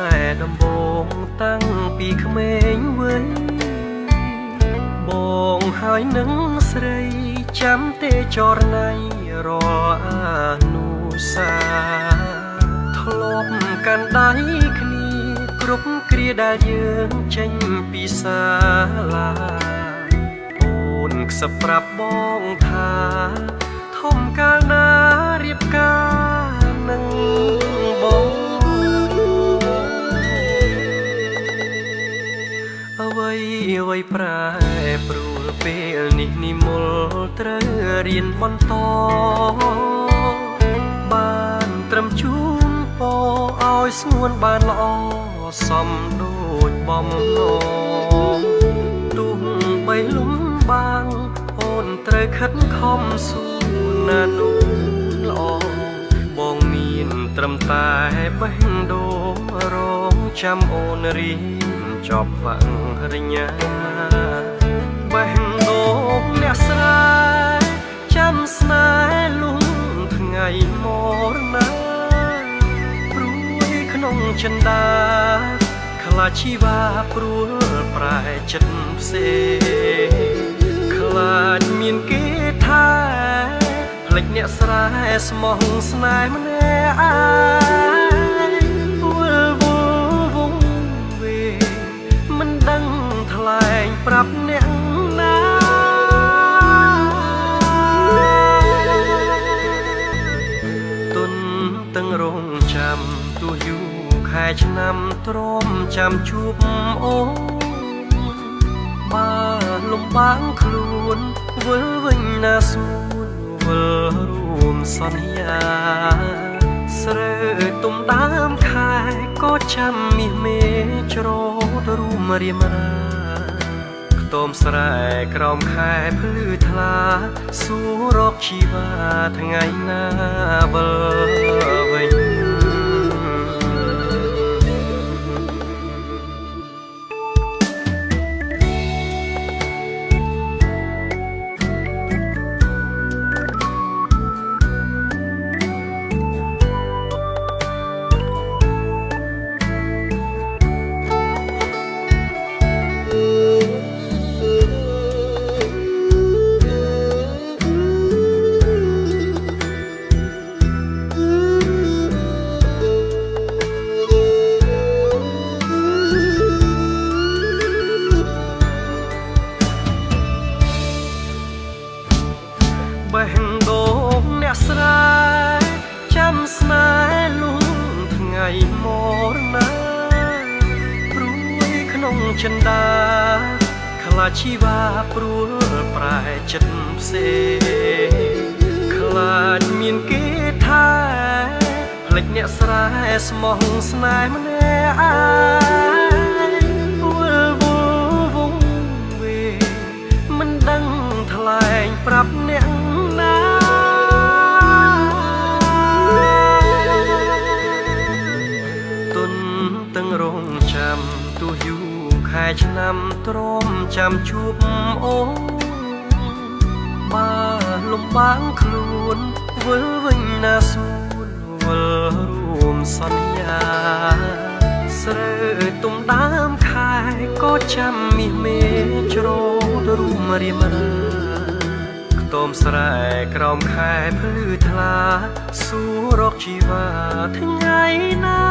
ហ៍ដំបូងតាំងពីក្មេងវ័យបងហើយនឹងស្រីចាំទេចរណៃរាល់អនុសាធ្លាប់កាន់ដៃគ្នាគ្រប់គ្រាដែលយើងចេញពីសាលាអូនខ្សឹបប្រាប់បងថាធំកាលណារៀបការនឹងបងអ្វីអ្វីប្រែប្រួលពេលនេះនិមលត្រូវរៀនបន្តបានត្រឹមជូនពរឲ្យស្ងួនបានល្អសំដូចបំណងទោះបីលំបាងអូនត្រូវខិតខំស៊ូណានូនល្អបងមានត្រឹមតែបេះដូងរងចាំអូនរៀនចប់បរិញ្ញាបេះដូងអ្នកស្រែចាំស្នេហ៍លុងថ្ងៃមរណាព្រួយក្នុងចិន្តាខ្លាចជីវ៉ាព្រួលប្រែចិត្តផ្សេងខ្លាចមានគេថាភ្លេចអ្នកស្រែស្មោះស្នេហ៍ម្នាក់ឯងវល់វល់វងវេមិនដឹងថ្លែងប្រាប់អ្នកណាទុនតឹងរងចាំទោះយូរខែឆ្នាំទ្រាំចាំជួបអូនបើលំបាកខ្លួនវិលវិញណាស្ងួនវិលរួមសន្យាស្រើទុំដើមខែក៏ចាំមាសមេច្រូតរួមរៀមរាខ្ទមស្រែក្រោមខែភ្លឺថ្លាសួររកជីវ៉ាថ្ងៃណាវិលវិញបេះដូងអ្នកស្រែចាំស្នេហ៍លុងថ្ងៃមរណាព្រួយក្នុងចិន្តាខ្លាចជីវ៉ាព្រួលប្រែចិត្តផ្សេងខ្លាចមានគេថាភ្លេចអ្នកស្រែស្មោះស្នេហ៍ម្នាក់ឯងវល់វល់វងវេមិនដឹងថ្លែងប្រាប់អ្នកណាទុនតឹងរងចាំទោះយូរខែឆ្នាំទ្រាំចាំជួបអូនបើលំបាកខ្លួនវិលវិញណាស្ងួនវិលរួមសន្យាស្រើទុំដើមខែក៏ចាំមាសមេច្រូតរួមរៀមរាខ្ទមស្រែក្រោមខែភ្លឺថ្លាសួររកជីវ៉ាថ្ងៃណា